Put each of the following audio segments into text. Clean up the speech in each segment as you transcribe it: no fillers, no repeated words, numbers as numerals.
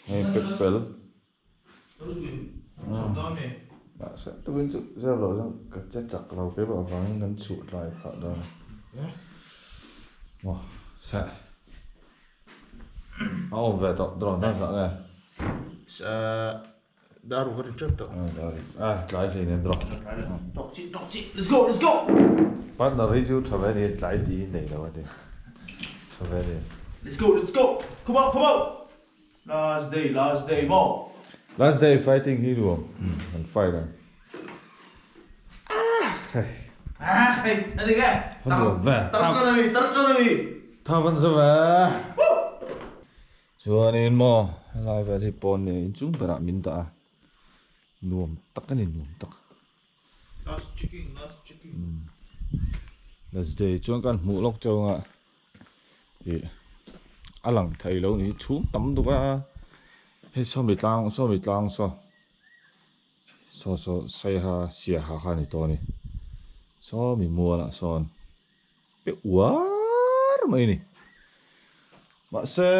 Hei pack fel. Mahse tukin chu zep loh chuan ka che chak lo keimah avangin kan chhuh tlai phah dawn a. Maw se a awm ve tawh drone dan zah nge. Dar ru ka ri tep tawh. A tlai hlei nen drone. Tawk chih tawk chih let's go let's go. Partner hi chu tha ve a ni tlai tih hi nei lo a ni tha ve a ni. Let's go let's go come on come on. Last day last day maw. Last day fighting hi nuam an fight ang. Ah hei a dik e. Nuam ve. Tar tan a mi tar tan a mi. Tha van za ve. Chuanin maw helai vel hi pawn nen inchung berah min dah a nuam tak a ni nuam tak. Last checking last checking. Last day chuan kan hmuh lawk chauh anga ih a lang thei lo ni chhum tam deuh a hei sawmi tlang sawmi tlang saw saw saw saiha siaha kha a ni tawh a ni sawmi mualah sawn pe uar mai a ni mahse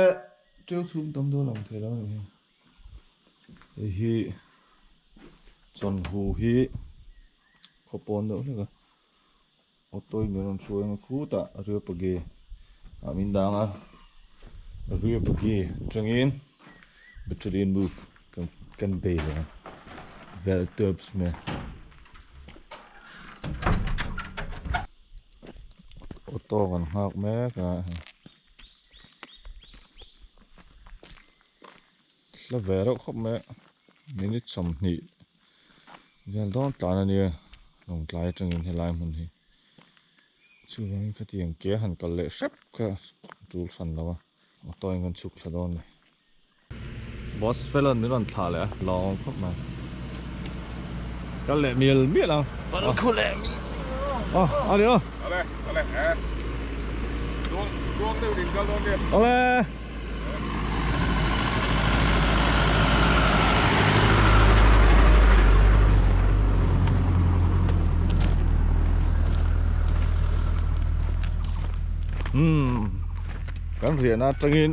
ṭeu chhum tam deuh a lang thei lo a ni hei. Hei hi chawnhu hi khaw pawn deuh hlek a auto in min rawn hruai ang a khutah Areopagi ah min dang a Areopagi atangin Battalion move kan bei leh ang vel tubs mai auto kan nghak mek a. Hla ve reuh khawp mai a minute 20 vel dawn tlan a nia lawngtlai atangin helai hmun hi chuvangin khatiang ke a han kal leh hrep kha a tul hran lo a auto in kan chhuk thla dawn a ni. Boss felon min rawn thlah leh a lawng khawp mai kal leh mial mial ang. Kal khu leh mial aw a ni aw. Ale ale e tuang tuang deuh in kal dawn nia. Awle. Umm kan riahna atangin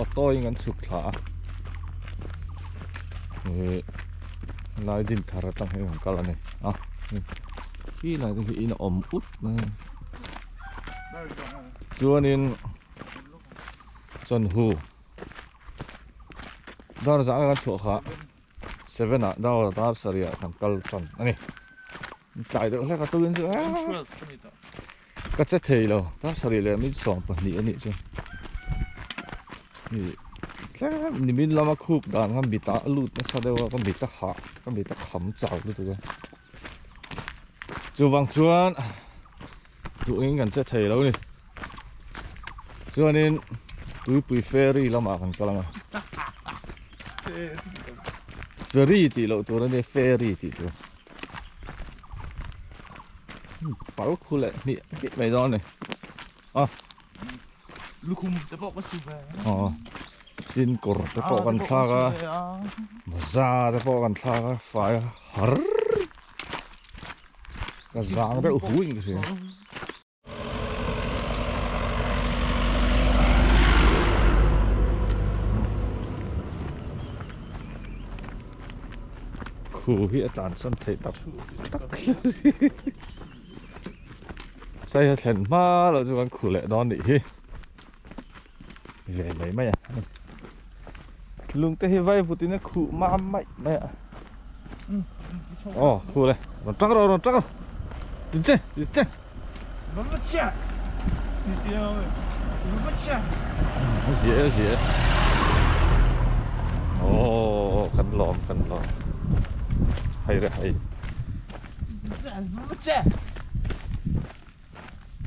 auto in kan chhuk thla a ih lai din thar atang hian kan kal a ni a khi lai te khi in a awm ut mai a chuanin. Chawnhu dar zah kan chhuah kha 7 ah dar dar sarih ah kan kal tan a ni tlai deuh hlek a tukin chu aaa ka che thei lo dar sarih leh min 12 a nih chu ih tlem nimin lama khuk dan kha mit ah a lut nasa deuh a ka mit a hah ka mit a kham chau lutuk a chuvang chuan duhing kan che thei lo a ni. Chuanin tuipui ferry lamah kan kal ang a. Ferry tih loh tur a nia ferry tih tur. Pal khu leh hnih hnih mai dawn a ni. A. Lukhum te pawh ka su ve. Aw. Tin kawr te pawh kan thlak a. Mawza te pawh kan thlak a fai a har. Ka zang deuh hu in ka hria. Khu hi a tlan san theih tak tak sai a thlen hma loh chu kan khu leh dawn nih hi ve mai mai a lung te hi vai vut in a khuh mam mai mai a aw khu le rawn tang rawh rawn tang rawh tin che tin che a zia a zia aw kan lawm kan lawm hei re hei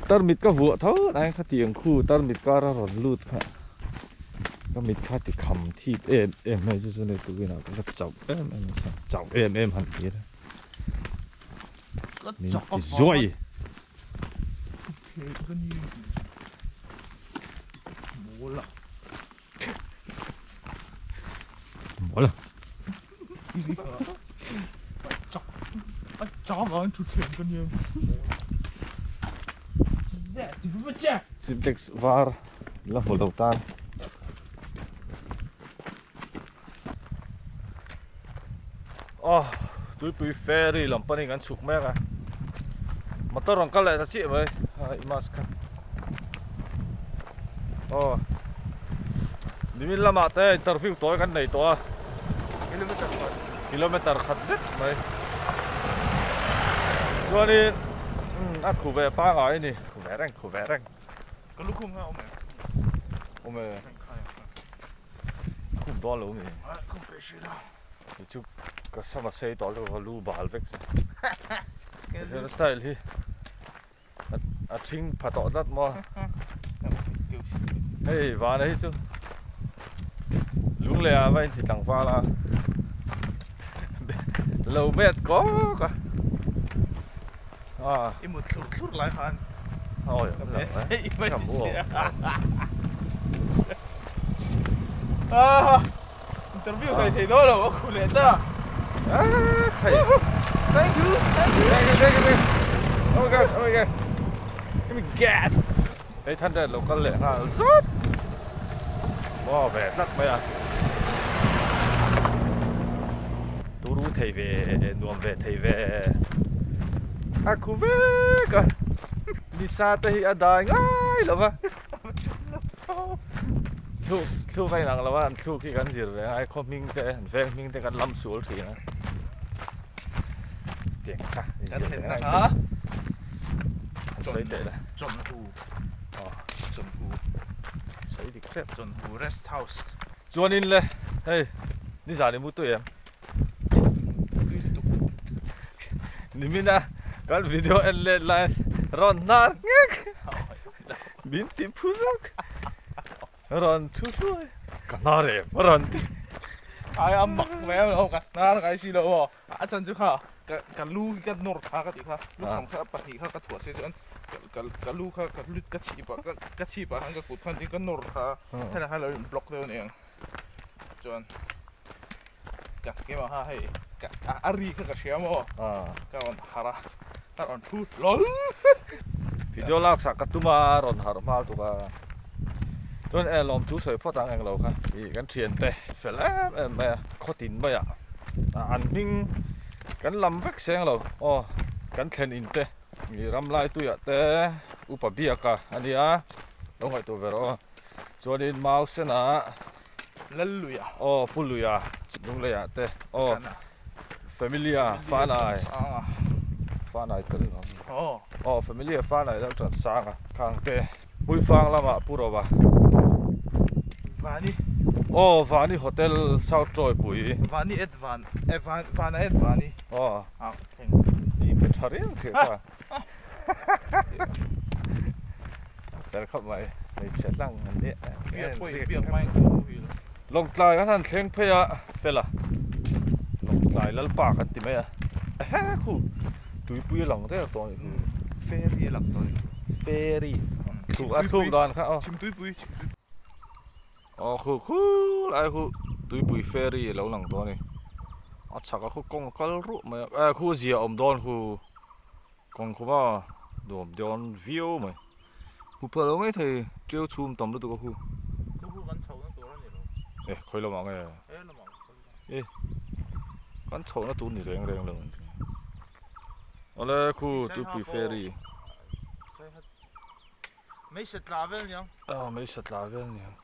Tarmit ka vuah tho nai khatiang khu tarmit kara rawn lut kha ka mit kha ti kham thip em em mai chu chu nei tukin ah ka chauh em em a chauh em em han ti ila min ti zuai mawl a. Sintex var la hmu lo tan. Aw tuipui ferry lam panin kan chhuk mek a motor rawn kal leh ta chiah mai a i mask kha aw nimin lamah te interview tawi kan nei tawh a kilometer khat zet mai chuanin a khu ve pangai a ni khu ve reng khu ve reng ka lukhum kha awm em awm e. Khum dawn lo mi. Khum pe hri lo. Ni chu ka sama sei tawh lo ka lu bal vek chu. Hair style hi a thing pha tawh tlat maw. Hei vana hi chu lunglei ah va inti tlangval a lo met kawk a. I mut thlur thlur lai khan ka met theih mai sia. Interview thei thei dawn lo a khu leh ta. Thank you thank you thank you thank you. Oh my god oh my god. Oh my god. Hei 800 lo kal leh nghal zut. Maw ve tlat mai a. Turu thei ve nuam ve thei ve. A khu vek a. Nisa te hi a dai ngai lo va. Thluk thluk a inang lo a an thluk hi kan zir ve a khaw hming te an veng hming te kan lam sual thin a. Tiang kha Kan thlen na kha. An sawi teh le. Chawnhu. Aw. Chawnhu. Sawi dik hrep. Chawnhu rest house. Chuanin le hei nizan i mu tui em? Tui lutuk. Nimina kan video en let lai rawn hnar nghek. Min ti phu zawk. Rawn thu hluai. Ka hnar em a rawn ti. Ai a mak mai a lo ka hnar ngai si lo aw. A chan chu kha ka ka lu hi ka nawr kha ka tih kha lukham kha pahnih kha ka thuah se chuan ka ka lu kha ka lut ka chhip ah ka chhip ah khan ka kut khan tin ka nawr kha helai kha lo in block deuh a ni ang chuan ka keimah kha hei ka a ri kha ka hria maw ka rawn harh a ka rawn thu hlawl. Video lak sak ka tum a rawn harh hma tuk a chuan e lawm chu sawi phawt ang englo kha ih kan thian te fel em em mai a khaw tin mai ah an hming kan lam vek seng lo aw kan thlen in te ih ram lai tui ah te upa biak a ania lo ngaihtuah ve rawh aw chuanin mau sen ah. Lalluia. Aw Pu Luia Lungleiah te aw Familia Fanai Fanai tel lo aw aw Familia Fanai lo tan sang a khang te Hmuifang lamah Pu Rova Vani aw Vani Hotel South Tawipui Vani at Van eh Van Vana at Vani aw ah thleng i pe tha riau khi kha Fel khawp mai hmeichhe hlang an nia Lawngtlai kan han thleng phei a fel a Lawngtlai Lalpa kan ti mai a ehe khu tuipui a lang der tawh a nih chu Ferry a lang tawh a nih chu Ferry a thluk dan kha aw Chhimtuipui chhimtuipui Aw khu khul ai khu tuipui ferry a lo lang tawh a ni a chhak a khu kawng a kal ruah mai a eh khu zia awm dawn khu kawng khu va nuam dawn viau mai hmu phah lo mai thei ṭiau chhum tam lutuk a khu eh khawi lamah nge eh kan chhohna tur ni reng reng lo awle khu tuipui ferry. Meisa tla vel niang. Aw meisa tla vel niang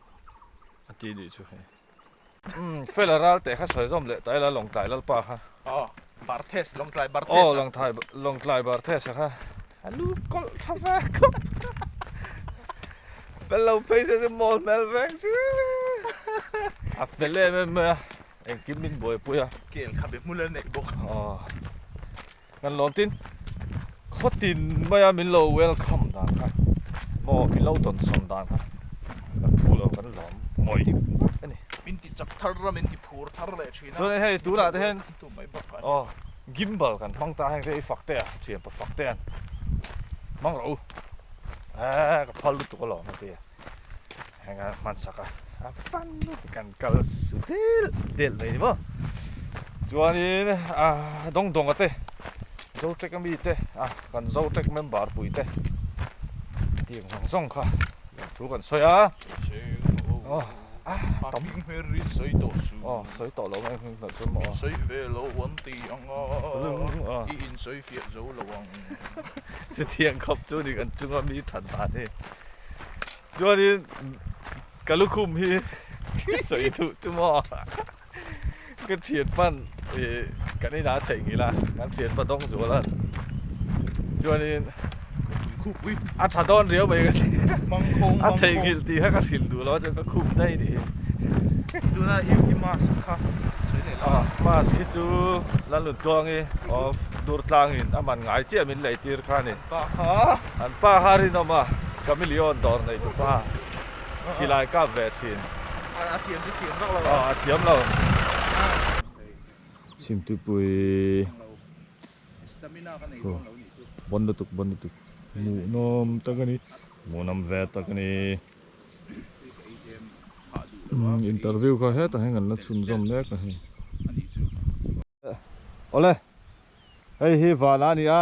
a ti nih chu hei. Umm fela ral teh kha sawi zawm leh ta ila Lawngtlai Lalpa kha. Aw Barthes Lawngtlai Barthes a. Aw Lawngtlai Lawngtlai Barthes a kha a lu kawlh tha ve khawp. Fel lo phei se chu mawl hmel veng chu. A fel em em mai a engkim min buaipui a. Kel kha be hmul a neih bawk. Aw. Kan lawm tin khaw tin maia min lo welcome dan kha maw min lo tawn sawn dan kha kan phu lo kan lawm ngawih ngawih a ni. Min ti chak thar a min ti phur thar leh thin a. Chuan hei tunah te hian aw gimbal kan hmang ta heng te i fak te a thianpa fak te an hmang rawh u eeh ka phal lutuk alawm a ti a heng a hman sak a a fan lutuk kan kal su del del mai ni maw chuanin ah dawng dawng a te zotrek ami te ah kan zotrek member pui te. Khatiang zawng zawng kha thu kan sawi a. Aw tam hmel ri sawi tawh su. Aw sawi tawh lo mai hming hnawh chu maw. Min sawi ve lo an ti ang a, i in sawi fiah zo lo ang. Chutiang khawp chu ni kan chunga mi than dan hi. Chuanin ka lukhum hi sawi duh chu maw. Ka thian pan ih kan inah a theih ngil a, kan thian pa dawng zual a chuanin a tha dawn riau mai ka ti a theih ngilh tih kha ka hrilh duh lo a chuan ka khum daih ni hi. Tuna i mask kha sawi leh la. Mask hi chu Lalnuntluangi of Durtlangin a man ngai chiah min lei tir kha a ni. An pa kha. An pa kha rinawm a, Chameleon dawr nei tu pa. Silai kap ve thin. A thiam chu thiam vak lo a. A thiam lo. Chhimtuipui bon lutuk bon lutuk hmuhnawm tak a ni hmuhnawm ve tak a ni interview kha hetah hian kan la chhunzawm mek a hei. Awle, hei hi van a ni a,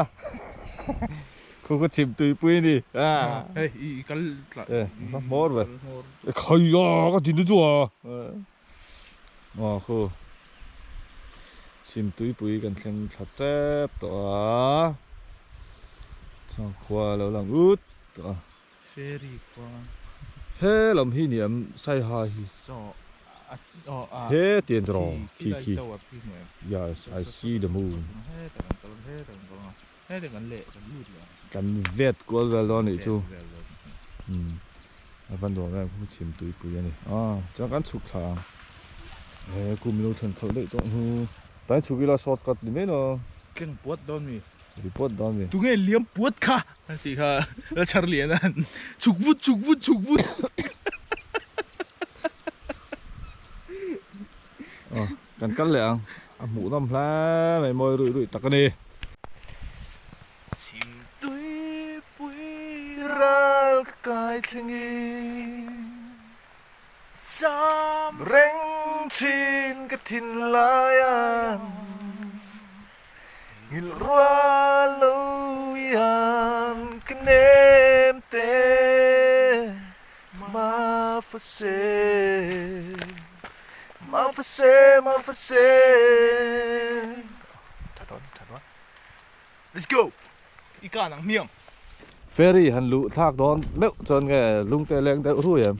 khu khu chhim tuipui a ni. Hei i kal tla. E, ka hmawr ve. E khai a, ka din chu a. Aw khu chhim tuipui kan thleng thla tep tawh a. Chuan khua a lo lang ut tawh a. Ferry khua. He lam hi ni em Saiha hi. Saw a aw a. He tian tiraw khi khi khi. Khi tower khi hmu em. Yes I see the moon. He ta kan kal he ta kan kal ang a he ta kan leh kan lut leh ang. Kan vet kual vel dawn anih chu. Umm a va nuam em khu chhim tuipui a ni. Aw chuan kan chhuk thla ang. He kum ilo thlen khalh daih tawh hnu. Tain chhuk ila short cut ni mai lo. Tleng puat dawn mi. Report dawn mi. Tunge liam puat kha a tih kha la chhar lian a chhuk vut chhuk vut chhuk vut. Aw kan kal leh ang a hmuh nawm hle mai mawi ruih ruih tak a ni. Chhim tuipui ral ka kai thlengin cham reng thin ka thinlai an. Nghilh rual lo hian ka nem te Mafase, Mafase, Mafase Tha dawn, tha dawn Let's go! I kan ang hmiang. Ferry han luh thlak dawn meuh chuan nge lungte leng deuh rui em?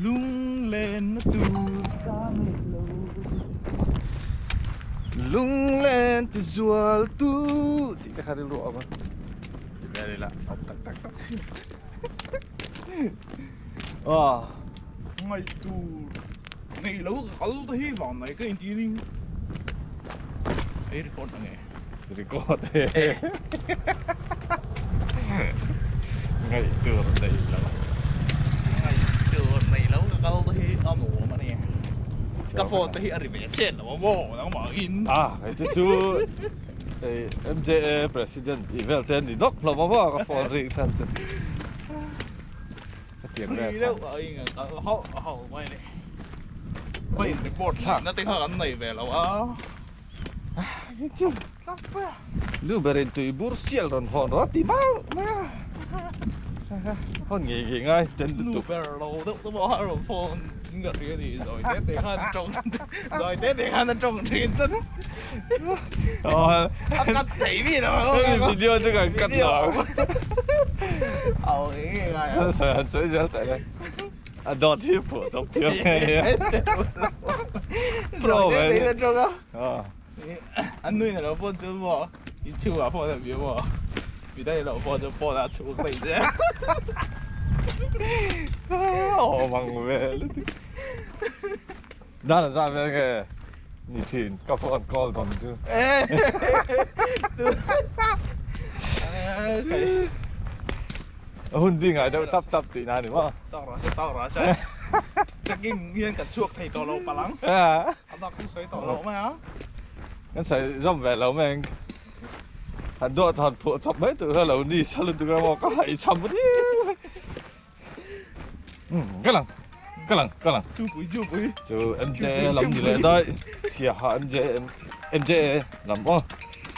Lunglenna tur ka nei lo. Lunglen ti zual tu tih te kha rilru a awm a. Ti vel ila awm tak tak tak. Aw. Ngaih tur nei lo ka kal te hi vang mai ka inti ning. Ei record ang e. Record e. Ngaih tur nei lo. Ngaih tur nei lo ka kal te hi a nuam a ni. Ka phone te hi a ri ve chen lo a maw nangmah in. Ah hei te chu hei MJA president tih vel te an ni nawk hlawm a maw ka phone ring chhan chu. Ka tiang vel kha. Deuh a ing a kal hauh hauh mai ni. Vai report thlak na te kha kan nei ve lo a. Nu berin tui bur sial rawn hawn rawh a ti mau mai a. Hawn ngei ngei ngai ten lutuk. Nu ber lo deuh te pawh a rawn phone ka hria a ni zawi te te khan a tawng zawi te te khan a tawng thin chuan a cut thei mi lo. Hemi video chu kan cut lo ang. Au ngei ngei ngai a. Sawi han sawi zel teh le. A dawt hi phuah chawp thiam nge nia. Pro ve ni. An nuin a lo phone chu maw inchhung ah phone a bia maw midang in lo phone chu phone ah chhung daih che. Aw mang ve lutuk. Dan a zah vel nge ni thin ka phone call dawn chu. A hun bik ngai deuh chap chap tih na ni maw? Tawk rawh se tawk rawh se. Trekking hian kan chhuak thei tawh lo palh ang. A bak chu sawi tawh lo mai a. Kan sawi zawm ve lo mai ang. Han duat han phuah chawp mai tur a lo ni sa lutuk a maw ka haihcham riau mai. Umm ka lang ka lang ka lang. Chupui chupui. Chu MJA lam ni leh daih. Siaha MJA MJA lam aw.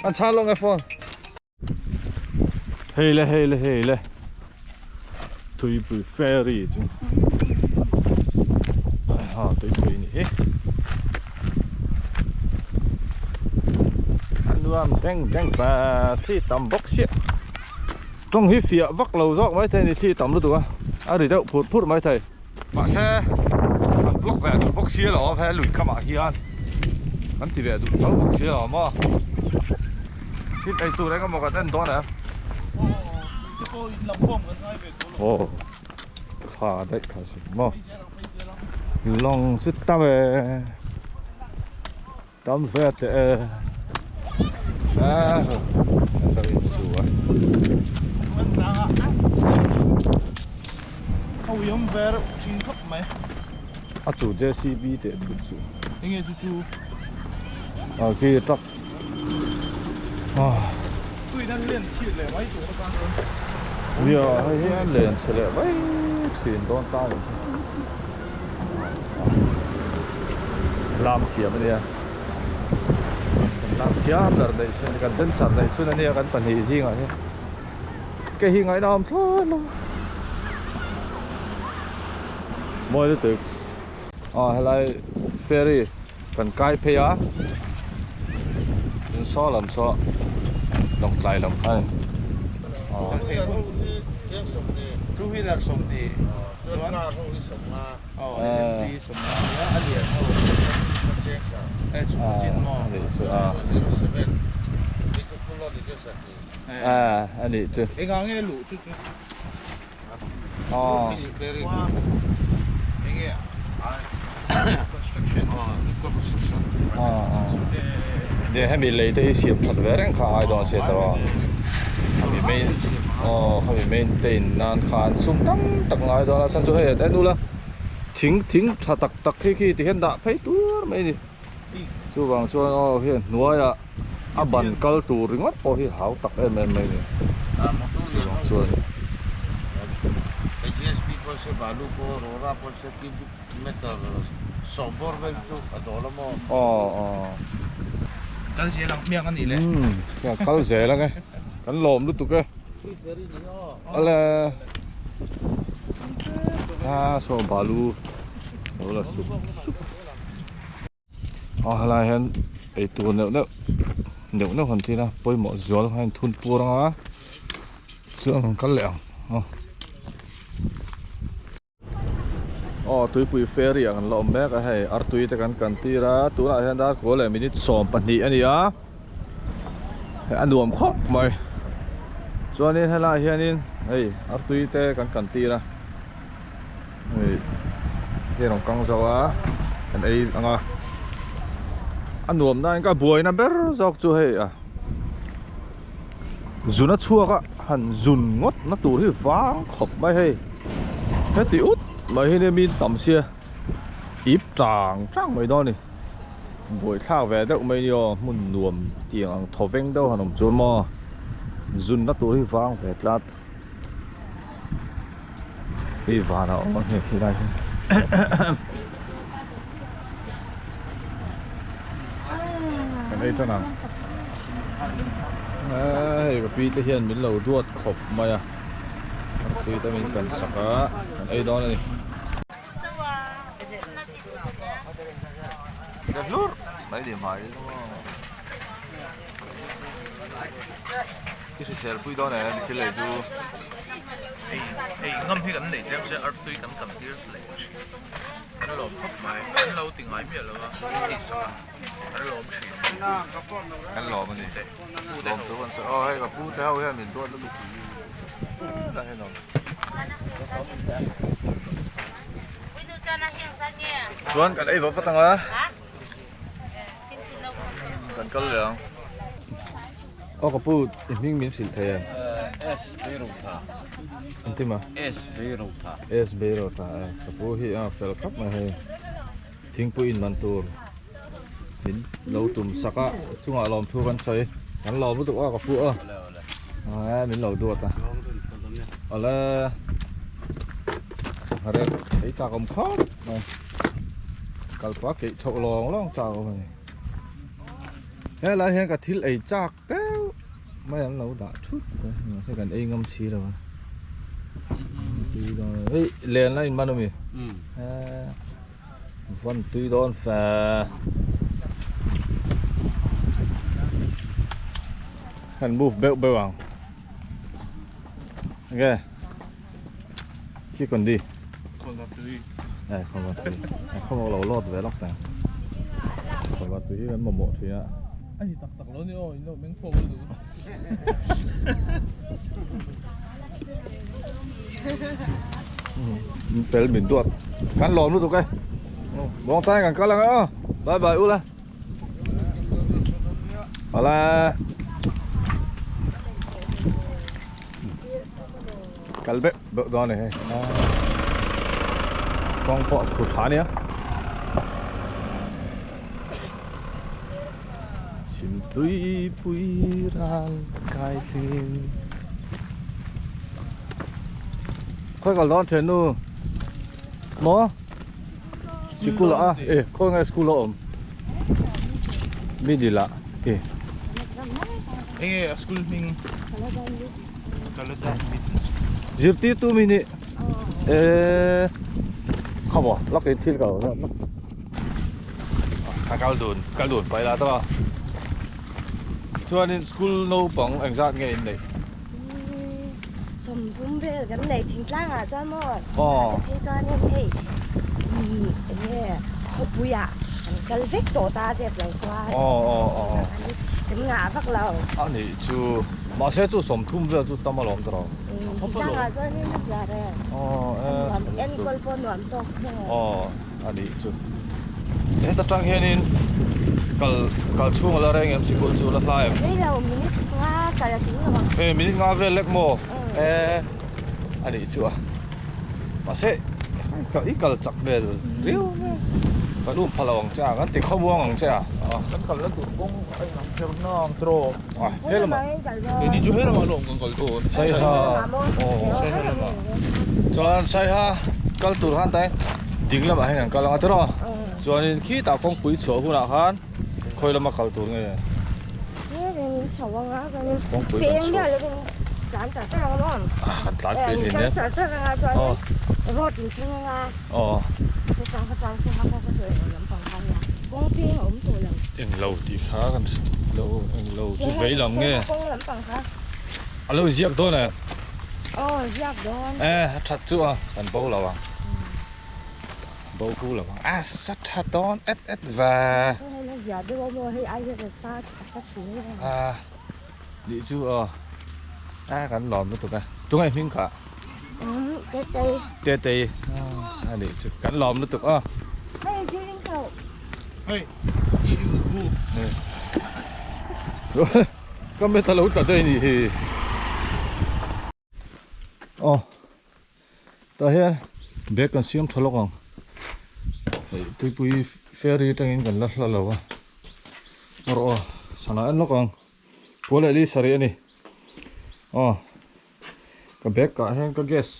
An chhan lo nge phone. Hei le hei le hei le. Tuipui ferry chu ha tuipui ni hi a nuam deng deng va thli tam bawk chiah tawng hi fiah vak lo zawk maithei a ni thli tam lutuk a a ri deuh phurh phurh maithei. Mahse kan vlog ve duh bawk sia lo he lui kamah hian kan ti ve duh tho bawk sia lo maw thil ei tur eng emaw kan en dawn em aw kha daih kha si maw lawng chu tam e tam ve teh e a an lo insu a. A chu JCB teh thut chu. Enge chu chu? A khi truck. Ah. Tuin an len chhiat leh mai tur atan chuan. Nia hei hi an len chhe leh mai thin dawn ta ni chu. Lam thiam ania. Kan lam thiam ber daih chhun kan dancer daih chhun ania kan pahnih zingah hian. Ke hi ngaihna awm thlawt lo. Mawi lutuk. Aw helai ferry kan kai phei a tin saw lam saw lawngtlai lam kha a ni. Two wheeler sawmhnih chuan car ho hi sawmnga LMG sawmnga ania a lian ho e chhung chin maw zero seven a nih chu engah nge luh chu chu. Nia hemi lei te hi siam that ve reng kha a ngai dawn a hriat erawh hemi main aw hemi maintain nan khan sum tam tak ngai dawn a chhan chu hei en ula thing thing tha tak tak khi khi ti hian dah phei tur mai a ni chuvang chuan aw hian hnuaiah a ban kal tur ringawt pawh hi hau tak em em mai a ni chuvang chuan. Aw aw. Kal zel ang hmiang a nih le. Umm kal zel ang e kan lawm lutuk e. Ale a saw balu lo la sup sup. A helai hian eitur neuh neuh neuh neuh han thil a pawimawh zual kha in thun pur ang a chuan kan kal leh ang aw. Aw tuipui ferry ah kan la awm mek a hei artui te kan kan tir a tunah hian dar kawl leh minute 12 a ni a hei a nuam khawp mai chuanin helaiah hianin hei artui te kan kan tir a. Hei hei rawn kang zo a kan ei ang a a nuam na in ka buaina ber zawk chu hei a zun a chhuak a han zun ngawt na tur hi vang khawp mai hei heti ut mai hi nia min tam sia ip tang tang mai dawn a ni buaithlak ve deuh mai nia aw hmun nuam tiang ang thaw veng deuh han awm chuan maw zun na tur hi vang ve tlat. Hei van a awm a hei khi lai hi kan ei tan ang hei ka pi te hian min lo duat khawp mai a tui te min kan sak a kan ei dawn a ni hlur mai ni mai I hrisel pui dawn e thil ei chu. Ei ei ngam hi kan nei tlem se artui kan tam tir leh thin. Kan lawm khawp mai. Kan lo ti ngai miah lo a, min tih sak a, kan lawm thin. Kan lawm a ni. Lawm chu kan sawi. Aw hei ka pu te ho hian min duat lutuk. Helai hian awm. Chuan kan ei va vat ang a. Kan kal leh ang. Aw ka pu i hming min hrilh thei em? S Beirutha. An ti ma? S Beirutha. S Beirutha e ka pu hi a fel khawp mai hei. Thingpui in man tur min lo tum sak a chungah lawmthu kan sawi. Kan lawm lutuk a ka pu a. Aw min lo duat a. Awle. Sangha rep ei chak awm khawp mai. Kalpa keih chhoh lawng lawng chak awm a ni. Helai hian ka thil ei chak deuh mai an lo dah thut mai mahse kan ei ngam si lo a. Tui dawn hei len la in man ami van tui dawn fe kan move beuh beuh ang ok khi kon di eh khawn va tui eh khawn lo lot ve lawk tang khawn va tui hi kan mamawh thin a ani tak tak lo ni aw in lo meng phawk lutuk Fel min duat kan lawm lutuk e muang chang kan kal ang aw bye bye ula hala kal beuh beuh dawn a ni hei kawng pawh a khu tha ania Chhimtui pui ral kai thleng Khawi kal dawn then nu Maw Sikul ah e khawi nge school a awm Middle ah e Enge a school hming Kaladan Middle School Zirtirtu mi nih e Khaw maw lak in thil ka lo A kal dun kal dun pai la ta chuanin school naupang engzat nge in neih Sawmthum vel kan nei thingtlang ah chuan maw Aw phei chuanin hei eng nge khawpui ah kan kal vek tawh ta zep lo chuan Aw aw aw kan ngah vak lo A nih chu mahse chu sawmthum vel chu tam alawm ta lo Thingtlang ah chuanin a zia reng Aw enkawl pawh nuam tawk Aw a nih chu heta tang hianin kal kal chhung a la reng em sikul chu la hlai em rei lo minute nga kal a tling lo ang e minute nga vel lek maw e a nih chu a mahse ka i kal chak vel riau mai kan um pha lo ang che a kan ti khawmuang ang che a kan kal na tur kawng a inang kher na ang tiraw a helamah keini chu helamah alawm kan kal dawn Saiha aw chuan Saiha kal tur khan tai ding lamah hian kan kal ang a tiraw chuanin khitah kawngpui chhuah hunah khan khawi lama kal tur nge kawngpui kan chhuah ah kan tlan peh hlin e aw aw englo tih kha kan lo englo chu vei lam nge a lo inziak dawn e aw ziak dawn e a that chu a kan bo lo ang bo hu lo ang a sa tha dawn et et ve a nih chu aw a kan lawm lutuk a tunge hming kha Tetei Tetei a nih chu kan lawm lutuk aw hei drilling chho hei Ka met a lo tla daih nih hi. Aw tah hian bag kan siam tha lawk ang. Hei tuipui ferry atangin kan la hla lo a. Erawh aw sana en lawk ang. Kua leh li sarih a ni. Aw ka bag ah hian ka gas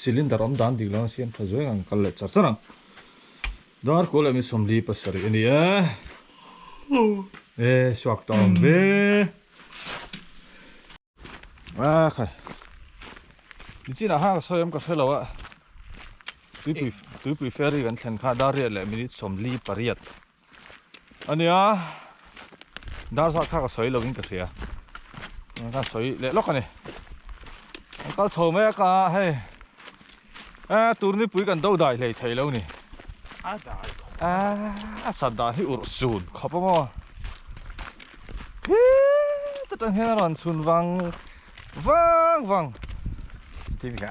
cylinder awm dan dik lo a siam tha zuai ang kal leh char char ang. Dar kua leh mi 47 a ni e. E suak tawh ang ve. A khai. Nichinah khan ka sawi awm ka hre lo a. Tuipui tuipui ferry kan thlen kha dar riat leh minute 48 a nia. Dar zat kha ka sawi lovin ka hria. Ka sawi leh lawk a ni. Kan kal chho mai a ka hei. E turnipui kan do dai hlei thei lo ni. A dai khawp. A a sat dan hi urh sun khawp a maw. Hi ta tang hian a rawn chhun vang vang vang. Tin kha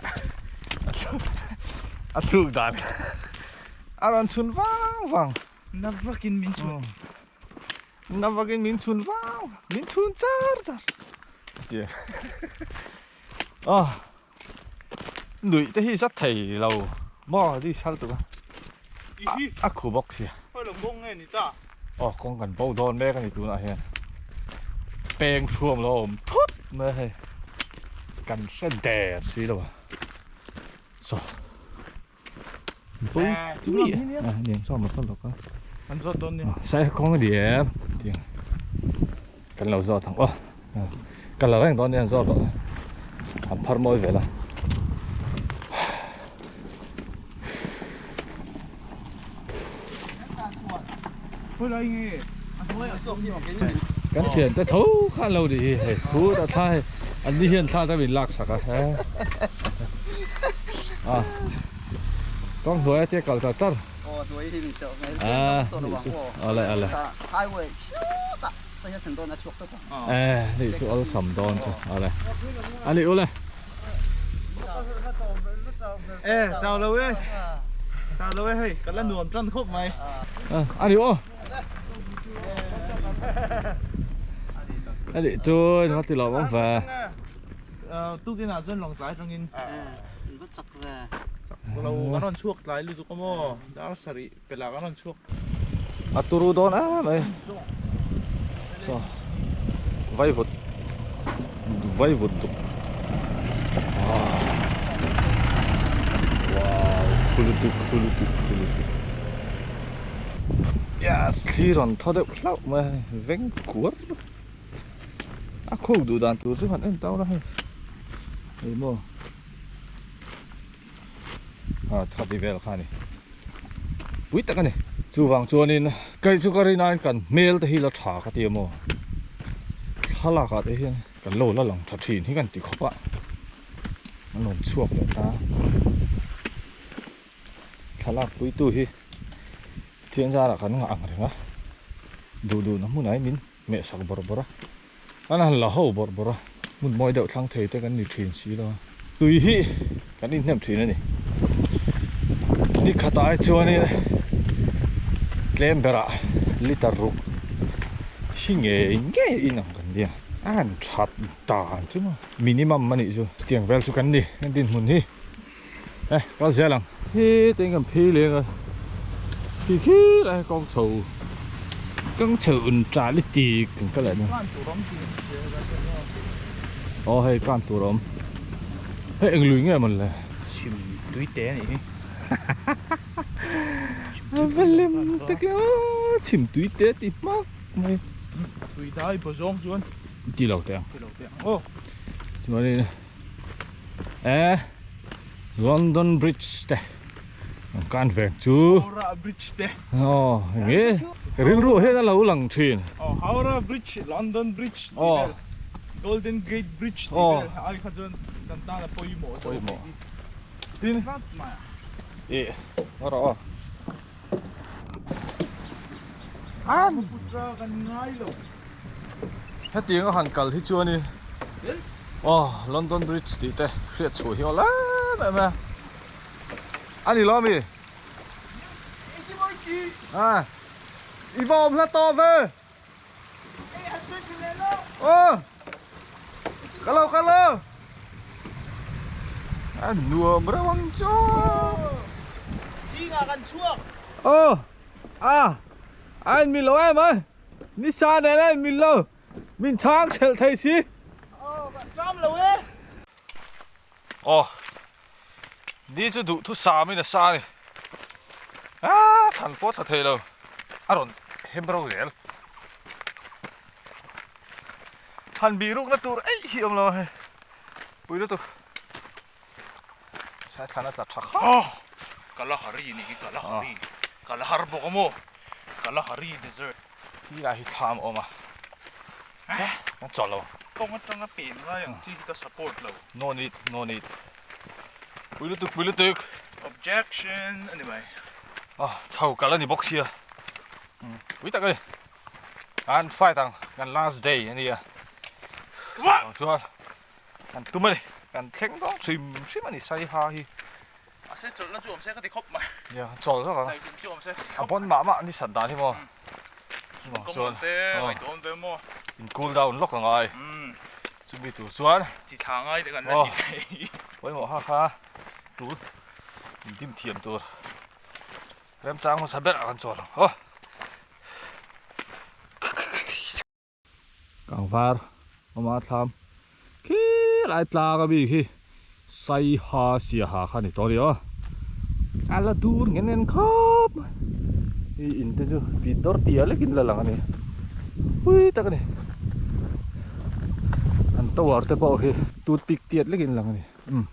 a thluk dan a rawn chhun vang vang. Na vakin min chhun. Na vakin min chhun vang min chhun char char. Tia. Ah. Nuih te hi zat thei lo maw di sal tuk a a khu bawk sia aw kawng kan bo dawn mek a ni tunah hian peng thuam lo awm thut mai a hei kan hre der si lo a saw bo chu mi a niang saw maw lawk a an zawt dawn nia sai kawng a ni em tiang kan lo zawt ang aw ka la reng dawn nia an zawt rawh an phar mawi vel a. Kan thian te tho khan lo nih hi hei phut a thla hei an ni hian thla te min lak sak a he a kawng hnuai a tia kal tar tar a ale ale e nih chu awlsam dawn chu ale ani ule. E chau lo e chau lo e hei ka la nuam tan khawp mai. Ani aw. Ani chu nó ti lo bóng về. Tukin ah chuan lawng tlai atangin chak lo kan rawn chhuak tlai lutuk a maw dar sarih pelah kan rawn chhuak. A turu dawn em mai saw vaivut vaivut duk wow khu lutuk khu lutuk khu lutuk yes thli rawn thaw deuh hlauh mai a hei veng kuar a khaw duh dan tur chu han en tau la hei hei maw. a tha ti vel kha a ni pui tak a ni chuvang chuanin kei chu ka rin aiin kan hmel te hi la tha ka ti a maw thlalak ah te hian kan lo la lang tha thin hi kan ti khawp a an rawn chhuak leh ta thlalak pui tu hi thian zarah kan ngah ang reng a duh duh na hmunah hian min meh sak bawrh bawrh a Kan han la ho bawrh bawrh a, hmun mawi deuh thlang thei te kan ni thin si lo a. Tui hi kan inhnem thin a ni. Ni khatah ai chuanin tlem berah liter ruk hi ngei ngei in ang kan nia. A han that dan chu maw minimum a nih chu. Chutiang vel chu kan ni kan dinhmun hi. E kal zel ang. He te in kan phei leng a khi khi lai kawng chho kawng chho un ta li tik kan kal leh dawn aw hei kan tur a awm hei eng lui nge mawn le chhim tui te a nih hi a va lem tak e aw chhim tui te ti hmak mai tui dai baw zawng chuan ti lo teh ang ti lo teh ang aw chuanin Eh London Bridge te an kan veng chu Howrah Bridge te Aw enge rilru hian a lo lang thin Aw Howrah Bridge London Bridge tih vel Golden Gate Bridge tih vel ai kha chuan kan tan a pawimawh zawk Pawimawh Tin Ih rawh aw Brahmaputra kan ngai lo. Hetiang a han kal hi chuanin aw London Bridge tih te hriat chhuah hi awl em em a a ni lo ami? A i va awm hla tawh ve aw ka lo kal lo a nuam reuh ang chu Zingah kan chhuak aw a a in mil lo em a ni sa nen a in mil lo min chhang thelh thei si aw ka tram lo e aw ni chu duh thu sam in a sa a ni aaa thlan pawh thla thei lo a rawn hem ro zel han bih rukna tur eih hi a awm lo a hei pui lutuk sai thlan a tla tha khawp aw Kalahari nih hi Kalahari Kalahar bawk a maw Kalahari desert ti lai hi thlam a awm a kan chawlh lo kawng atanga pen ngai ang chi hi ka support lo no need no need pui lutuk pui lutuk objection a ni mai ah chho kal a ni bawk sia pui tak a ni kan fight ang kan last day a nia chuan kan tum a ni kan thleng dawn hrim hrim a ni saiha hi Mahse chawlhna chu awm se ka ti khawp mai. Nia chawl zawk ang. Daihlim chu awm se. A bawn mah mah ni sat dan hi maw. Chuan te ngaihtuah awm ve maw. In cool down lawk angai. Chumi tur chuan. Chi thla ngai te kan la ti thei. Pawimawh ha kha tul in dim thiam tur. Remchang hmasa ber ah kan chawl ang aw. Kangvar awm a thlam khi lai tlang ami khi Saiha Siaha kha a ni tawh a ni aw a la dur ngen ngen khawp mai i in te chu pit dawr tia lekin la lang a ni pui tak a ni an tower te pawh khi toothpick tiat lekin lang a ni umm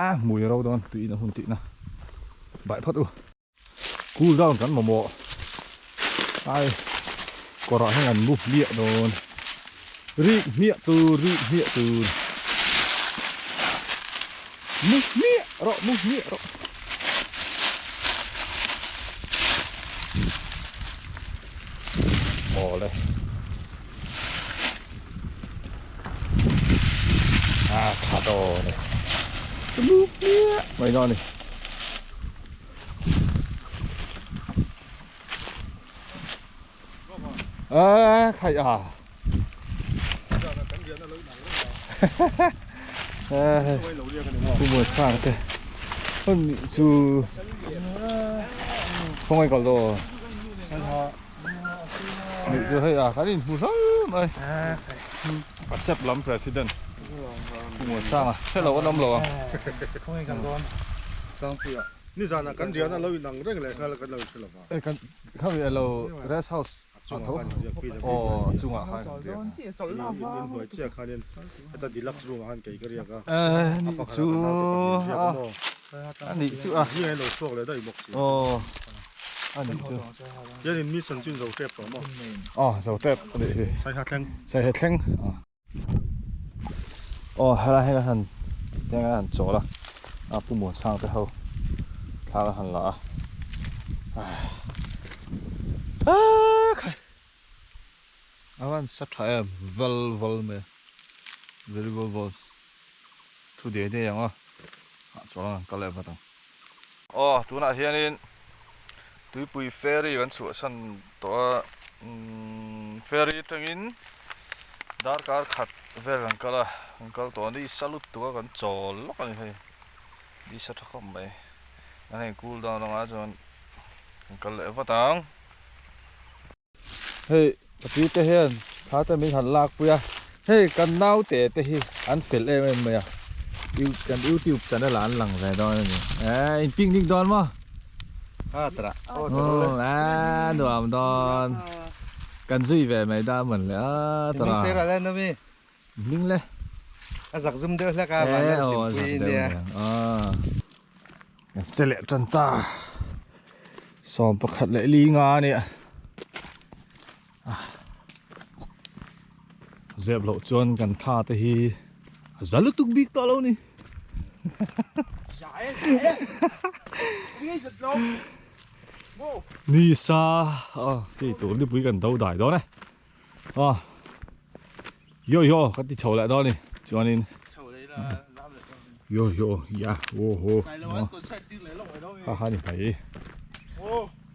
a hmui ro dawn tuiin a hun tihna baih phawt u. Cool down kan mamawh. Ai kawrah hian an mu hmiah dawn rik hmiah tur rik hmiah tur mu hmiah rawh mu hmiah rawh. Awle a tha dawn e mu hmiah mai dawn a ni. A khaih a Pu sang te hon chu khawngaih kal dawn ni chu hei a kan inhmu hlauh mai a sep lam president Pu Sanga hrelo an awm lo ang khawngaih kal dawn Nizanah kan riahna lo inang reng leh nghal kan lo inhre lo va. E kan khami alo rest house a tho aw a chungah khan kan riak a. In hnuai chiah khanin heta deluxe room ah khan kei ka riak a. A nih chu a a nih chu a. Zingah in lo chhuak leh daih bawk si. Aw a nih chu. Hian in mission chu in zo tep tawh maw? Aw zo tep a nih hi. Saiha thleng. Saiha thleng. Aw helai hi han heng a han chawl a a pu Muansang te ho thla a han la a ah khai a van sa tha em val val mai a very well voice thu dei dei ang aw ah chawl ang kal leh vat ang. Aw tunah hianin tuipui ferry kan chhuahsan tawh a umm ferry atangin darkar khat vel kan kal a kan kal tawh a ni sa lut tuk a kan chawl lawk a ni hei ni sa tha khawp mai an hei cool down anga chuan kan kal leh vat ang. Hei ka pi te hian thla te min han lak pui a hei kan naute te hi an fel em em mai a kan youtube channel ah an lang ve dawn a ni eh in picnic dawn maw aw nuam dawn kan zui ve mai da mawn le a tara hming le a zak zum deuh hlek a van a hlimpui nia che leh tan ta sawm pakhat leh li nga a nia zep loh chuan kan thla te hi a za lutuk bik tawh lo ni ni sa a hei tur nipui kan do dai dawn e a yo yo ka ti chho leh dawn a ni chuanin yo yo ya wo ho ha ha ni mai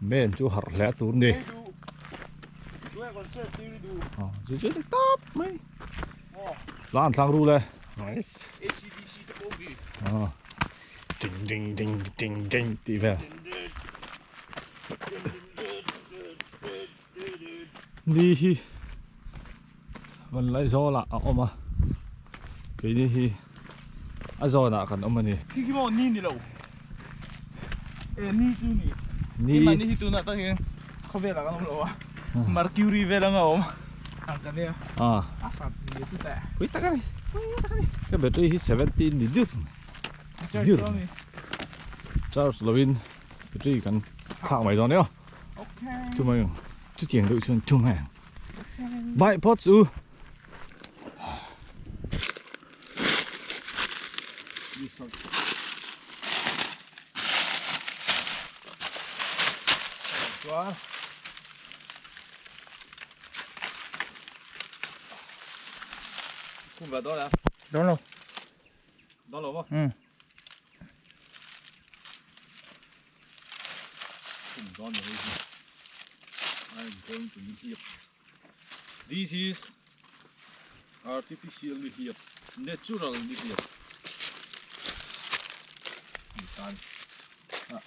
men chu harh hle tur ni chu chu tap mai lan thlang ru le ding ding ding ding ding tih vel Ni hi van Laizawl ah a awm a keini hi a zawn ah kan awm a ni. Khi khi maw ni ni lo e ni chu ni ni mahni hi tunah tak hian khawvel ah kan awm lo a Mercury vel anga awm ang kan nia a sat zia chu teh pui tak a ni pui tak a ni ka battery hi 17 ni dir dir charge lovin battery kan thlak mai dawn nia. Chu mai ang chutiang deuh chuan chu mai ang bye phawt chu Dawn lo. Dawn lo maw? Um. I'm going to live here. This is artificial nihliap, natural nihliap. Tan. Ah.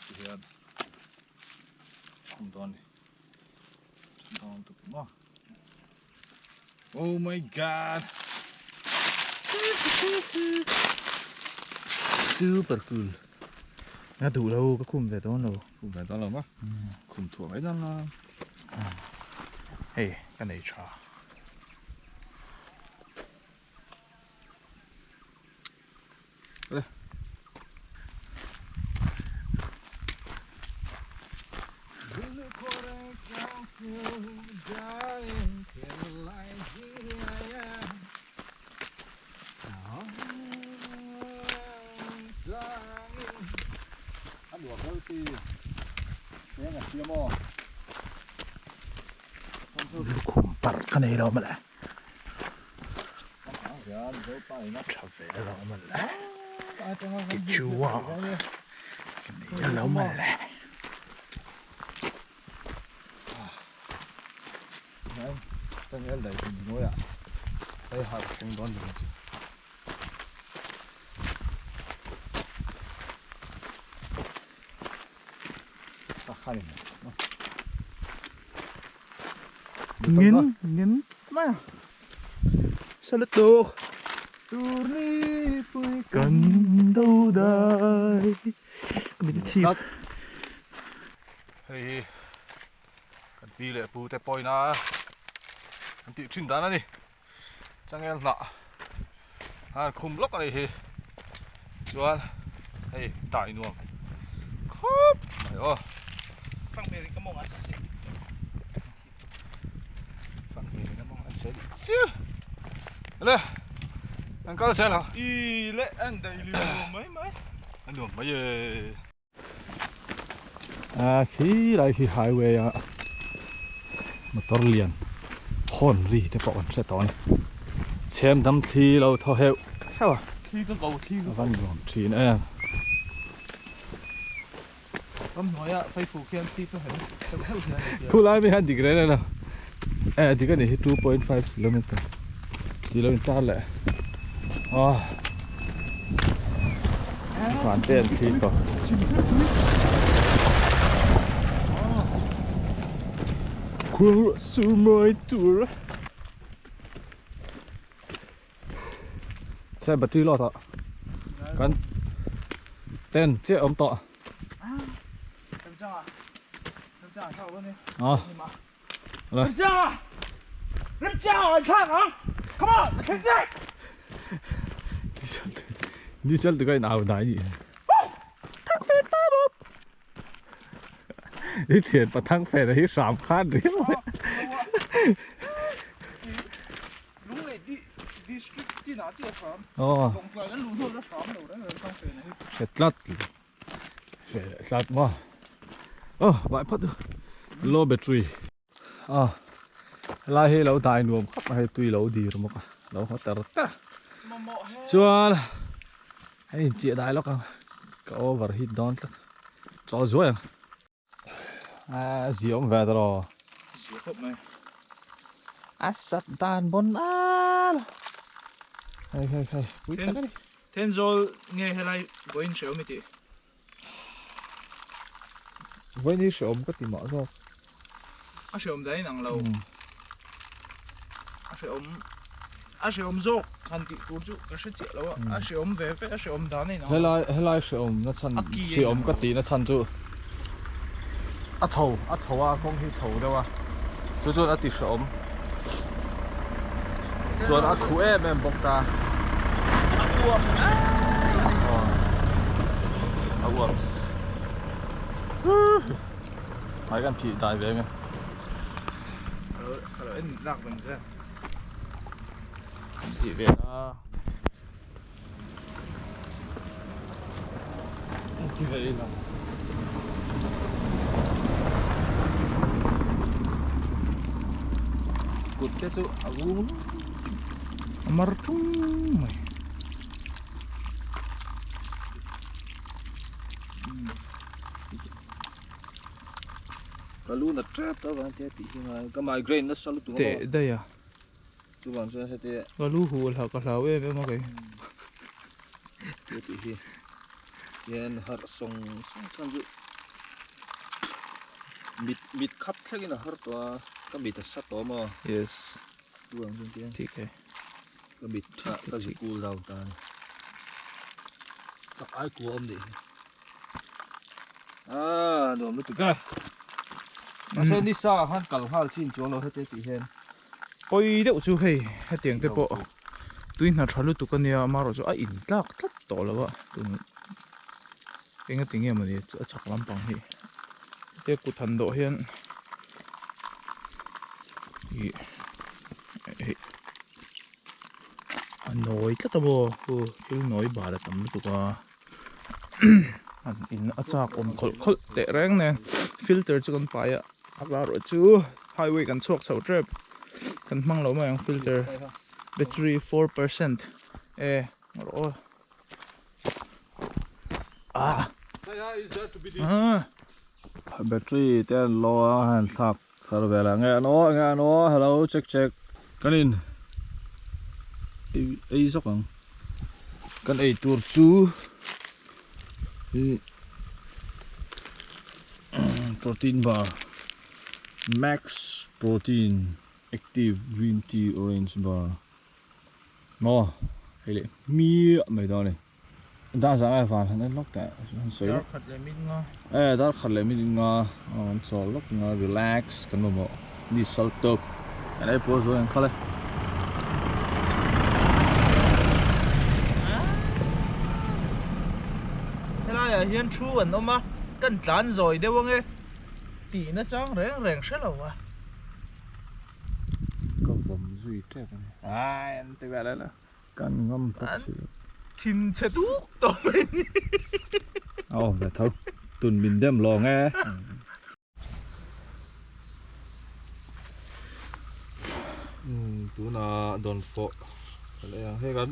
Tihian. Kum dawn ni. Dawn tuk maw. Oh my god. Super cool. Nga duh lo ka khum ve dawn lo. Khum ve dawn lo ma. Khum thuah mai dawn la. Hei ka nei tha. nuam deuh chi eng a hria maw? Lukhum parh ka nei lo mawle. Tha ve lo mawle. Kechuwa ka nei lo mawle. Changel dai kum hnuaiah hei har thleng dawn ni chu. Ngin ngin mai a Salutuk kan do dai mi te thip Hei hi kan pi leh pu te pawhin a an tih thin dan a ni. Changel hnah a khum lawk a nih hi chuan hei dai nuam khawp mai aw le an kal zel ang i le an dai nuam mai mai an nuam mai e a khi lai khi highway a motor lian horn ri te pawh kan hre tawh a ni chhem dam thli lo thaw heuh heuh a thli ka ko thli a van nuam thin em ramhnuaia faifu khian thli chu heuh heuh heuh hian a tia khulai mi hian dik reng reng lo e dik a nih hi 2.5 kilometer tih lo intar leh aw van te an thli tawh khuang ruah sur mawi tur xe battery lo tawh kan ten chiah awm tawh Ờ. Diesel tu ka in au dai ni. I thian pathang fen hi hram khan riau mai. Aw. Hre tlat. Hre tlat maw. Aw vai phawt u. Low battery. Aw helai hi lo dai nuam khawp mai hei tui lo dir bawk a lo haw ter ter a. Chuan hei inchiah dai lawk ang ka over heat dawn tlat chawl zuai ang. A zia awm ve tawh aw. Zia khawp mai. A sat dan bawn al. Hei hei hei pui tak a ni. Thenzawl nge helai vawiin hrehawm i tih? Vawiin hi hrehawm ka ti mah zawk. A hrehawm dan in ang lo. A hrehawm a hrehawm zawk han tih tur chu ka hre chiah lo a, a hrehawm ve ve a hrehawm dan a in ang lo. Helai helai hrehawm na chhan hrehawm ka tih na chhan chu a chho a chho a kawng hi chho deuh a chu chuan a ti hrehawm chuan a khuh em em bawk ta a uam a uam hmai kan phih dai ve nge ka lo en lak vang che phih ve a Ti ve ila. Kut te chu a vung a mar tung mai. Ka lu na tep avang te tih hi ngai ka migraine nasa lutuk teh daih a. Chuvang chuan heti Ka lu huh hlah ka hlau em em a kei. Heti hi hian harh sawng sawng chuan chu mit mit khap thlengin a har tawh a ka mit a sa tawh maw. Yes. Chuvang chuan tihian Thik e. Ka mit kha ka zu cool down ta a ni. Chak ai kua awm nih hi. Ah nuam lutuk e. Mahse ni sa ah khan kal nghal chin chuang lo heti tih hian. Pawi deuh chu hei hetiang te pawh tui hna tha lutuk a nia amaherawh chu a in tlak tlat tawh lo a tun engati nge mawni a chak lampang hi hetia kut han dawh hian ih hei a nawi tlat a maw khu thil nawi bal a tam lutuk a. Han in a chak awm khawlh khawlh teh reng nen filter chu kan pai a a la rawh chu highway kan chhuak chho tep kan hmang lo mai ang filter battery 4% e rawh aw ah Battery te an lo a han thlak thar vel a nge an aw nge an aw hello check check kan in ei zawk ang kan ei tur chu protein bar max protein active green tea orange bar maw hei leh hmiah mai dawn a ni. Dar zah ngai van han en lawk teh han sawi lawk. Dar khat leh min nga. E dar khat leh min nga an chawl lawk nga relax kan mamawh ni sal tawp kan ei pawh zual ang khal e. Helai ah hian thu an awm a kan tlan zawi deuh ange tih na chang reng reng hre lo a. Ka vawm zui tep a ni. Ai an ti vel a. Kan ngam tak si lo. Thin chhe tuk tawh mai ni. A awm ve tho. Tun min dem lawng e. Umm tuna dawn fawh kan ei ang hei kan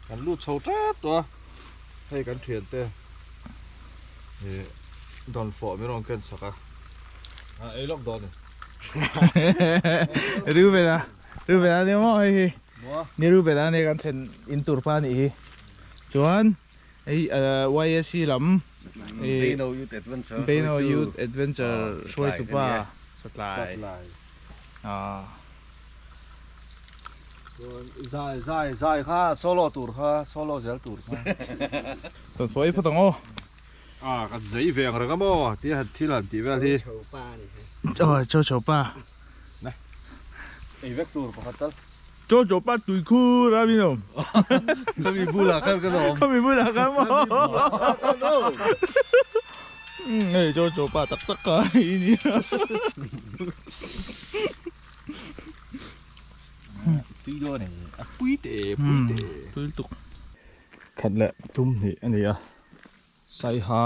kan lut chho tep tawh a hei kan thian te ih dawn fawh min rawn ken sak a a ei lawk dawn a ni. Reuben a Reuben a ni maw hei hi. Ni Reuben a ni kan thlen in tur pa nih hi. Chuan hei YSC lam Beino Youth Adventure Beino Youth Adventure hruaitu pa Satlai. Zai zai zai kha solo tur kha solo zel tur kha. Chuan sawi phawt ang aw. A kan zei ve ang reng a maw tia han thil han tih vel hi. Aw cho cho pa. Ei vek tur pakhat tal. Cho cho pa tui khur a min awm. Khami bulah khan kan awm. Khami bulah khan maw. Hei cho cho pa tak tak kha i ni. Tui dawn e. A pui te pui te. Tui lutuk. Khat leh tum hnih a ni a. Saiha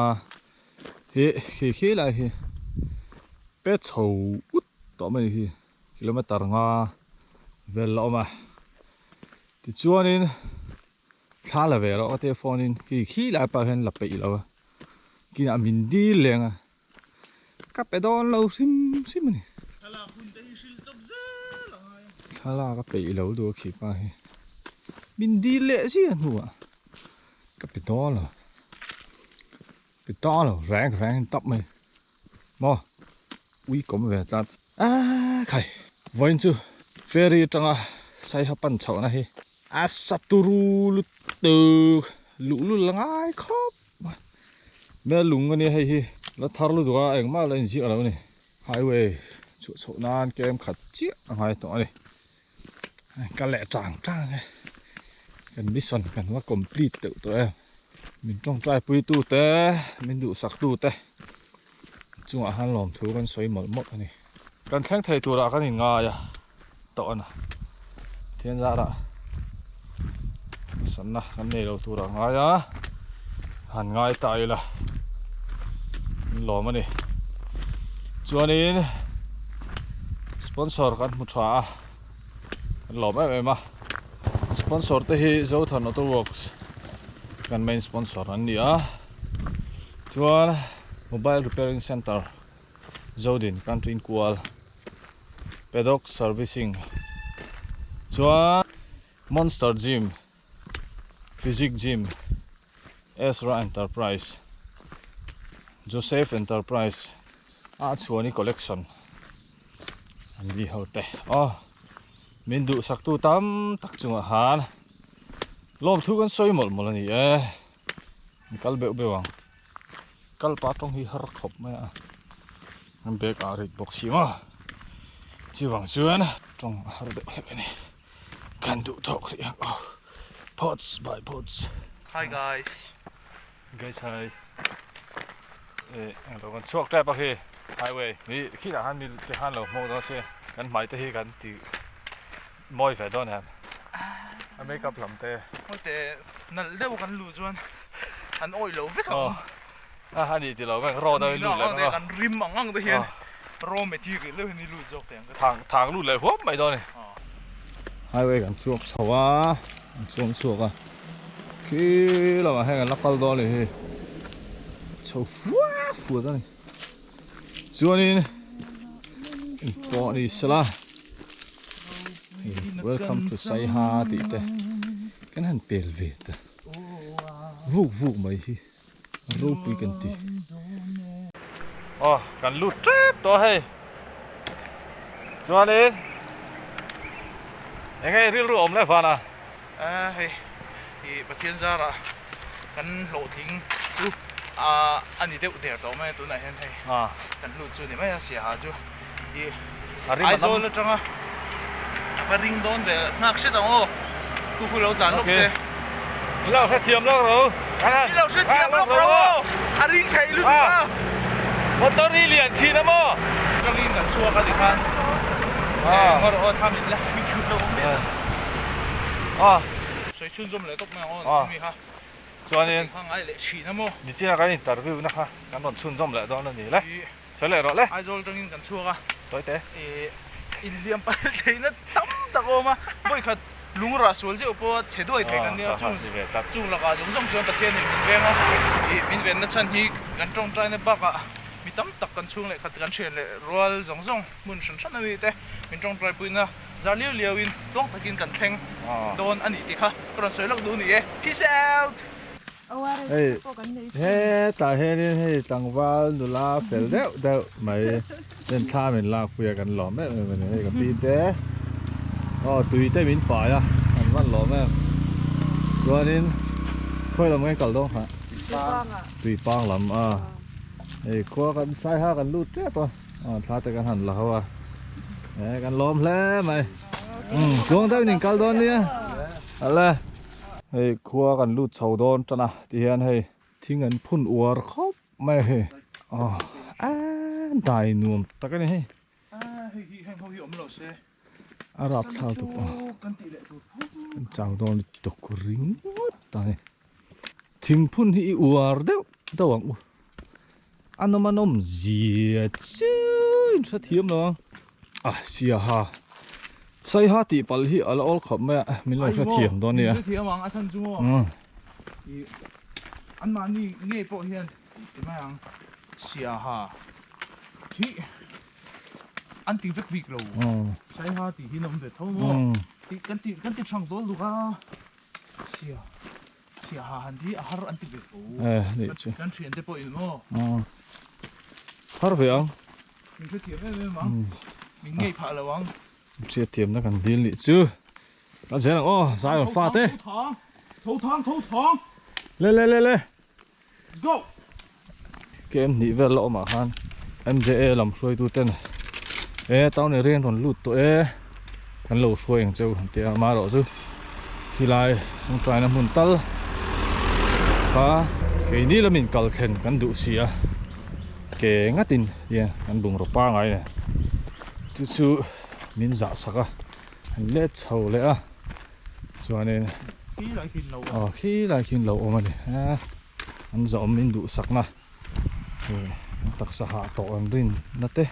hi khi khi lai hi pe chho ut tawh mai hi kilometer nga vel la awm a tichuanin thla la ve rawh ka tia phone in khi khi lai pah hian la peih lo a kinah min dil leng a ka pe dawn lo hrim hrim a ni thlalak a peih lo duh a khi pa hi min dil leh zia hnuah ka pe dawn lo pe dawn lo reng reng in tap mai maw ui kawm ve tlat a khai vawiin chu ferry atanga saiha pan chhohna hi a sa turu lutuk luhlul la ngai khawp mai mel lung ania hei hi la thar lutuk a engmah la inziak lo a ni highway chhuah chhoh nan kem khat chiah a ngai tawh a ni ka leh tang tang e kan mission kan la complete deuh tawh em min tawngtai pui tu te min duhsak tu te. Chungah khan lawmthu kan sawi mawlh mawlh a ni. Kan thleng thei turah kan inngai a tawh a na. Thian zarah sanna kan nei lo turah ngai a, han ngai ta ila an lawm a ni. Chuanin sponsor kan hmu tha a, kan lawm em em a. Sponsor te hi Zothan Auto Works kan main sponsor an ni a. Chuan mobile repairing center Zodin country inkual Paddock servicing chuan Monster gym Physique gym Ezra enterprise Joseph enterprise ah chhuani collection an ni ho te aw min duhsak tu tam tak chungah khan lawmthu kan sawi mawlh mawlh a ni e. An kal beuh beuh ang. Kal pah tawng hi har khawp mai a. An bag ah rit bawk si maw. Chuvang chuan tawng a har deuh hlek a ni. Kan duh thawk hrih ang aw. Pots by pots. Hi guys. Guys hi. Eh englo kan chhuak tep a khi highway mi khitah khan mi te khan lo hmuh dawn se kan hmai te hi kan ti mawi ve dawn em a make up lam te. Hawite nalh deuh kan luh chuan an awih lo vek ang. A a nih ti lo vek raw deuh in lut leh ang a. Kan rim ang ang te hian raw material deuh hian i lut zawk teh ang ka ti. Thang thang lut leh huam mai dawn a ni. Highway kan chhuak chho a, an chuang chhuak a, khi lamah hian kan la kal dawn a ni hi, chho fuat fuat a ni. Chuanin engpawh ni sela welcome to Saiha tih te kan han pel ve ta vuk vuk mai hi ropui kan ti. Aw kan lut tep tawh a hei chuanin eng nge rilru awm leh vana. A hei ih Pathian zarah kan hlawhtling chu a ni deuh der tawh mai a tunah hian hei kan lut chu ni mai a Siaha chu ih Aizawl atanga a va ring dawn ve nghak hret ang aw khu khu lo tlan lawk se. I lo hrethiam lawk ro. I lo hrethiam lawk ro aw a ring thei lutuk a. Motor hi lian thin a maw? Tangin kan chhuak a tikhan engmah rawh aw thla min la pui thut lo awm leh a. Sawi chhunzawm leh tawp mai ang aw chumi kha. Chuanin kha ngai leh thin a maw? Nichina kan interview na kha kan rawn chhunzawm leh dawn a ni le. Sawi leh rawh le. Aizawl tangin kan chhuak a. Tawite. Ih inhliam palh theihna tam tak a awm a, vawikhat lungrah sual zeuh pawh chhe duai thei kan nia chung chung lakah zawng zawng chuan Pathian in min veng a, ih min venna chhan hi kan tawngtaina bakah mi tam tak kan chhung leh khat kan thian leh rual zawng zawng hmun hran hran ami te min tawngtai puina zar liau liau in tluang takin kan thleng dawn a nih tih kha ka rawn sawi lawk duh a ni e. Peace out! Hei hetah hianin hei tlangval nula fel deuh deuh mai ten thla min lakpui a kan lawm em em a ni hei ka pi te aw tui te min pai a kan van lawm em chuanin khawi lam nge kal dawn kha tuipang lam a hei khua kan saiha kan lut tep a aw thla te kan han la ho a e kan lawm hle mai umm tluang deuhin in kal dawn nia ale. Hei khua kan lut chho dawn tan a ti hian hei thing an phun uar khawp mai a hei aw a dai nuam tak a ni hei a rap thlak tuk aw kan chau dawn lutuk ringawt a ni thing phun hi i uar deuh deuh ang u a nawm a nawm zia chiu in hrethiam lo ang a siaha saiha tih palh hi a la awl khawp mai a min lo hrethiam dawn nia hrethiam ang a chhan chu maw ih an mahni ngei pawh hian ti mai ang siaha hi an ti vek bik lo saiha tih hi an awm ve tho maw kan ti kan ti thang dawn luk a sia Siaha han hi a har an ti ve tho. Eh, nih chu. Kan thian te pawh in maw? Har ve ang. Min hrethiam em em ang. Min ngei phah lo ang. Hriatthiam na kan dil nih chu. Kan zel ang aw, zai rawn fa te. Tho thang, tho thang, tho thang. Le le le le. Let's go. KM hnih vel la awmah khan MJA lam hruaitu ten e town area an rawn lut tawh e kan lo hruai ang cheu an ti a amaherawh chu khilai tawngtaina hmun tal kha keini lamin kal thlen kan duh si a ke ngatin hian kan bungraw pangai nen chu chu min zah sak a an let chho leh a chuanin aw khilai khi an lo awm a ni a. An zawm in duhsakna eh an taksa hah tawh an rin na te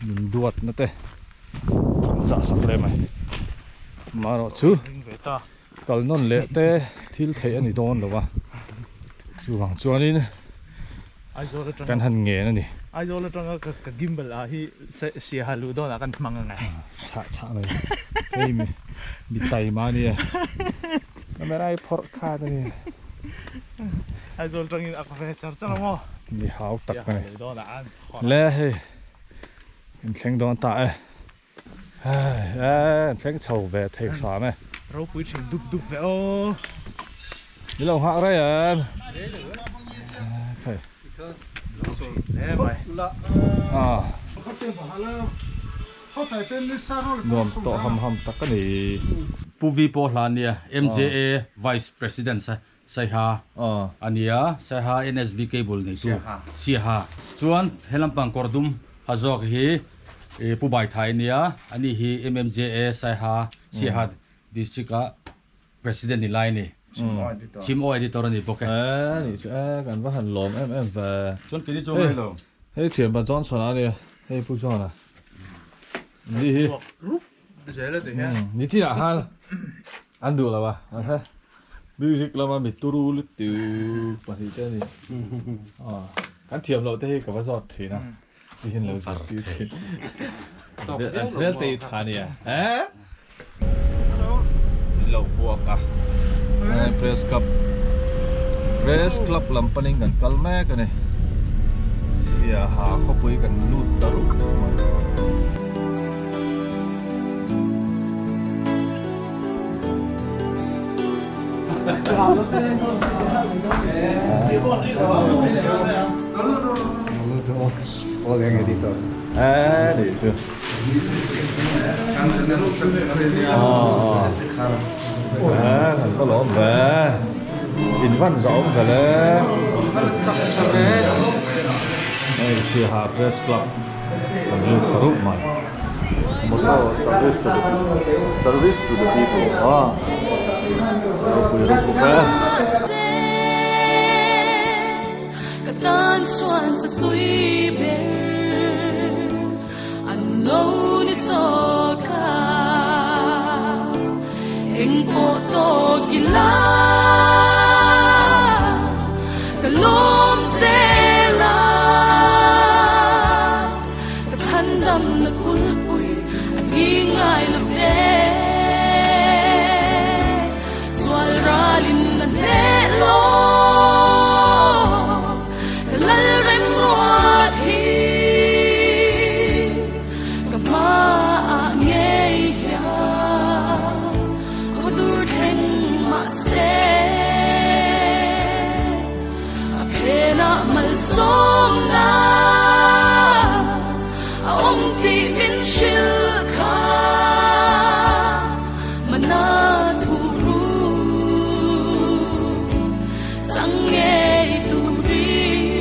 min duat na te an zahsak hle mai amaherawh chu kal nawn leh te thil theih a ni dawn lo a chuvang chuanin kan han ngen a ni. Aizawl atanga ka gimbal ah hi siaha luh dawnah kan hmang angai. Chhah chhah mai hei mi taima a nia. Camera hi phawrh khat a ni. Aizawl tangin a ve char char a maw? Mi hau tak a ni. Le hei in thleng dawn ta e. Hei e in thleng chho ve thei hram e. Ropui thin dup dup ve aw. Ni lo nghak rei em. Hei. Ah. Nuam tawh ham ham tak a ni. Pu Vi pawh hla nia, MJA Vice President Saiha a nia, Saiha NSV Cable neitu Siaha. Chuan he lampang kawr dum ha zawk hi Pu Baithai nia, ani hi MMJA Saiha Siaha District-a President ni lai a ni. Chhim aw editor a ni bawk e. E nih chu e kan va han lawm em em ve. Chuan keini chu ngai lo. Hei thianpa Johnson a nia hei Pu John a ni hi. Ni chinah khan an duh lo a music lama mi turu lutuk pahnih te a ni. Kan thiam loh te hi ka va zawt thin a. Tihin lo zirtir thin. An hmel te hi tha nia. Eh? Min lo buak a. Press club. Press club lam panin kan kal mek a ni. Siaha khawpui kan lut ta rup mai. In van zawm ve le hei Siaha Press Club kan lut ta rup mai. Motor service to the service to the people a ropui rup bawk e. Ka tan chuan chakui ber an lo ni chawk a eng pawh tawk ila ka lawm zel a. Ka chhandam na kulpui a nghi ngai lo ve. Sual ralin na hneh lo. Ka lal rem ruat hi ka hmaah ngei hian khaw dur thleng mahse A phenah malsawmna a awm tih min hrilh kha mana thu ru chang ngei turin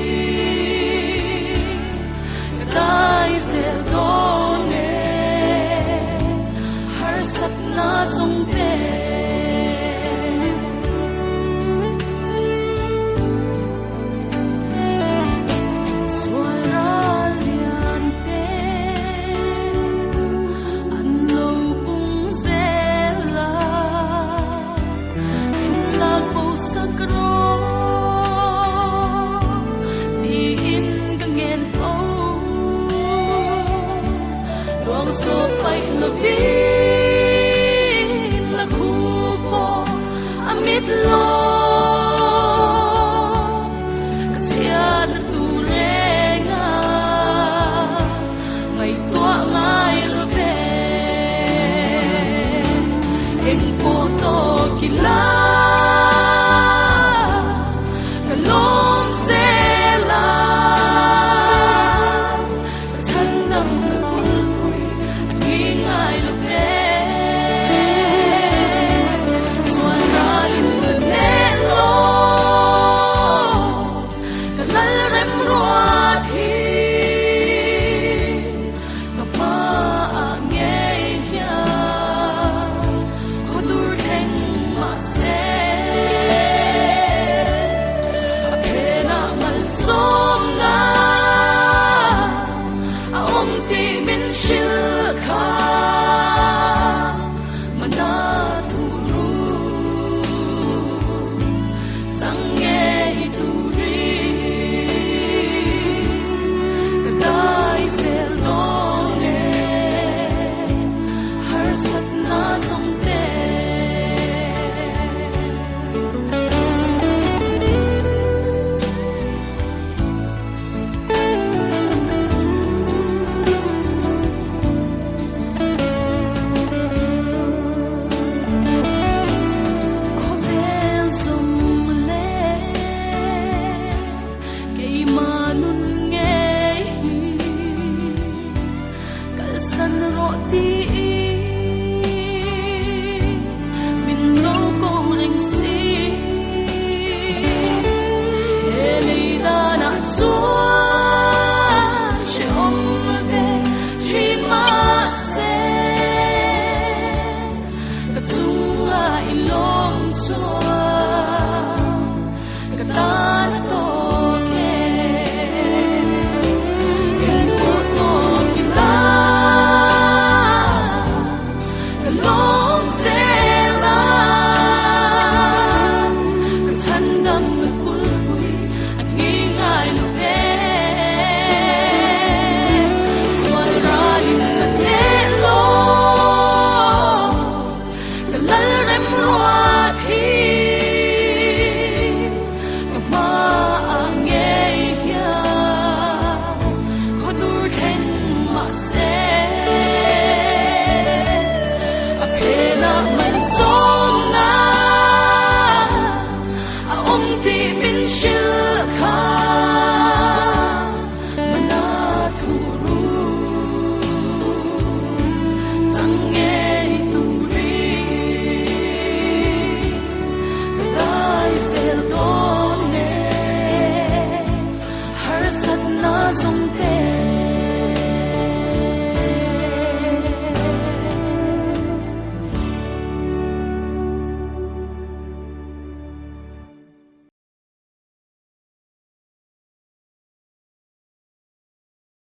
ka dai zel dawn e harsatna zawng te. Sual ral lian te an lo pung zel a, min lak bo sak rawh tiin ka ngen fo. Luang sawt paih lovin la khu pawh a mit lo. Ka chhiatna tur reng a ngaihtuah ngai lo ve. Eng pawh tawk ila ka lawm zel a. Ka chhandam na kulpui a ki ngai lo ve. Sual ralin ka hneh lo. Ka lal rem ruat hi ka hmaah ngei hian khaw dur thleng mahse a phenah malsawmna a awm tih min hrilh kha mana thu ru chang ngei turin ka dai zel dawn e harsatna zawng te. Khawvel zawng leh keimah nun ngei hi kalsan rawh tiin min lo ko reng si. He lei danah chuan.